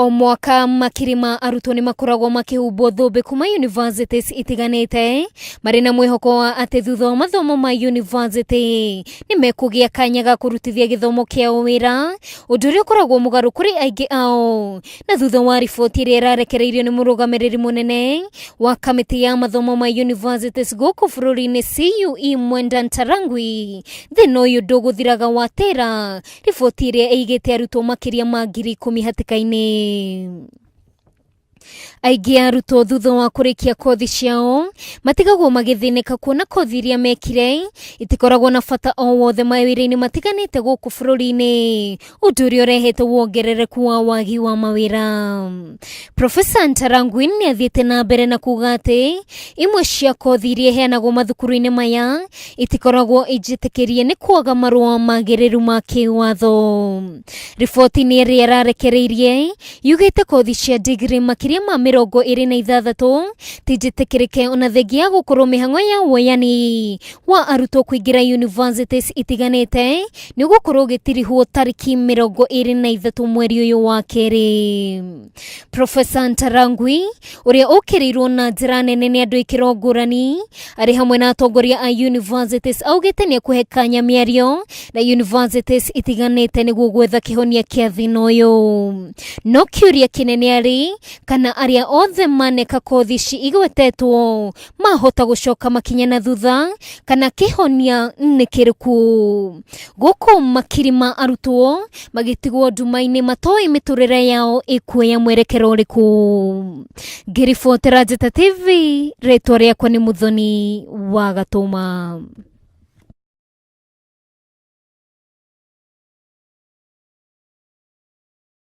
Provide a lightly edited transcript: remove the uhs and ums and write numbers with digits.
O mwaka makiri ma arutwo nĩ makoragwo makĩhumbwo thũmbĩ kuma universities itiganĩte marĩ na mwĩhoko wa atĩ thutha wa mathomo ma university nĩ mekũgĩa kanya ga kũrutithia gĩthomo kĩao wĩra, ũndũ ũrĩa ũkoragwo mũgarũ kũrĩ aingĩ ao. Na thutha wa riboti ĩrĩa ĩrarekereirio nĩ mũrũgamĩrĩri mũnene wa kamĩtĩ ya mathomo ma universities gũkũ bũrũri-inĩ CUE Mwenda Ntarangwi, thĩna ũyũ ndũgũthiraga watĩra riboti ĩrĩa ĩigĩte arutwo makĩria ma 10,000 hatĩka-inĩ. Aingĩ a arutwo thutha wa kũrĩkia kothi ciao matigagwo magĩthĩnĩka kuona kothi iria mekire itikoragwo na bata o wothe mawĩra-inĩ matiganĩte gũkũ bũrũri-inĩ, ũndũ ũrĩa ũrehete wongerereku wa wagi wa mawĩra. Profesa Ntarangwi nĩ athiĩte na mbere na kuga atĩ imwe cia kothi iria iheanagwo mathukuru-inĩ maya itikoragwo injĩtĩkĩrie nĩ kwaga marũa magĩrĩru ma kĩwatho. Riboti-inĩ ĩrĩa ĩrarekereirie yugĩte kothi cia degree makĩria ma 26 ti njĩtĩkĩrĩke ona thengia ya gũkorwo mĩhang'o ya woyani wa arutwo kũingĩra universities itiganĩte nĩ ũgũkorwo ũgĩtirihwo tarĩki 23 mweri ũyũ wa kerĩ. Profesa Ntarangwi ũrĩa ũkĩrĩirwo na njĩra nene nĩ andũ ikĩro ngũrani arĩ hamwe na atongoria a universities augĩte nĩ ekũhe kanya mĩario na universities itiganĩte nĩguo gwetha kĩhonia kĩa thĩna ũyũ. No kĩũria kĩnene arĩ kana arĩa othe maneka kothi ici igwetetwo mahota gũcoka makinya na thutha kana kĩhonia nĩ kĩrĩkũ. Gũkũ makiri ma arutwo magĩtigwo nduma-inĩ matoĩ mĩtũrĩre yao ĩkuoya mwerekero ũrĩkũ. Ngĩribotera Njata TV, rĩtwa rĩakwa nĩ Muthoni wa Gatũma.